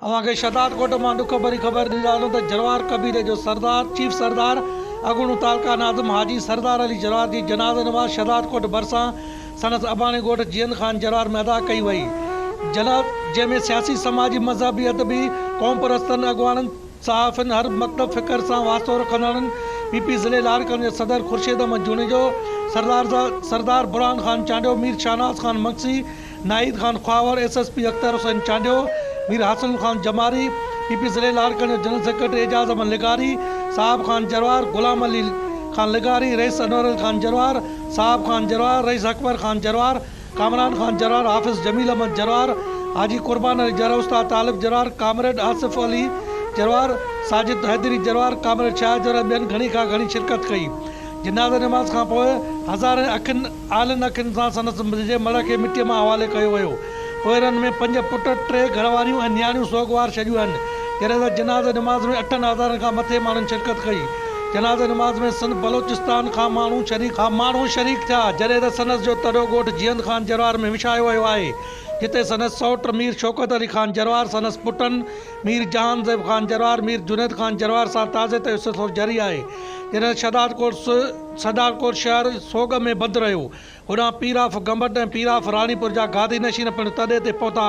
اوهان کي شهدادڪوٽ مان ڏک ڀري خبر ڏيندا هلون ته جروار قبيلي جو سردار، چيف سردار، اڳوڻو تعلقه ناظم حاجي سردار علي جروار جي جنازه نماز شهدادڪوٽ ڀرسان سندس اباڻي ڳوٺ جيئند خان جروار ۾ ادا ڪئي وئي. جنهن ۾ سياسي، سماجي، مذهبي، ادبي، قومپرستن، اڳواڻن، صحافين، هر مڪتب فڪر سان واسطو رکندڙن، پي پي ضلعي لاڙڪاڻي جي صدر خورشيد احمد جوڻيجو، سردار Sardar Burhan Khan Chandio, Mir Shahnawaz Khan Magsi, Nahid Khan Khahawar, S S P Akhtar Hussain Chandio, Mir Hasil Khan Jamari, P P ضلعي لاڙڪاڻي جو جنرل سيڪريٽري اعجاز احمد لغاري، صاحب خان جروار، غلام علي خان لغاري، رئيس انور علي خان جروار، صاحب خان جروار، رئيس اڪبر خان جروار، ڪامران خان جروار، حافظ جميل احمد جروار، حاجي قربان علي جروار، استاد طالب جروار، ڪامريڊ آصف علي جروار، ساجد حيدري جروار، ڪامريڊ شاهد جروار ۽ ٻين گهڻي کان گهڻي شرڪت ڪئي. جنازه نماز کان پوء هزارين اکين آلن اکين سان سندس جي مڙهه کي مٽيء ماء حوالي ڪيو ويو. پوئرن ۾ پنج پٽ، ٽي گهرواريون ۽ نياڻيون سوڳوار ڇڏيون آهن. جڏهن ته جنازه نماز ۾ اٺن هزارن کان مٿي ماڻهن شرڪت ڪئي. جنازه نماز ۾ سنڌ، بلوچستان کان ماڻهو شريڪ کان ماڻهو شريڪ ٿيا. جڏهن ته سندس جو تڏو ڳوٺ جيئند خان جروار ۾ وڇايو ويو آهي. جتي سندس سئوٽ مير شوڪت علي خان جروار، سندس پٽن مير جهانزيب خان جروار، مير جنيد خان جروار سان تعزيت جو سلسلو جاري آهي. جڏهن ته شهدادڪوٽ شهدادڪوٽ شهر سوڳ ۾ بند رهيو. هوڏانهن پير آف گمبٽ ۽ پير آف راڻيپور جا گادي نشين پڻ تڏي تي پهتا.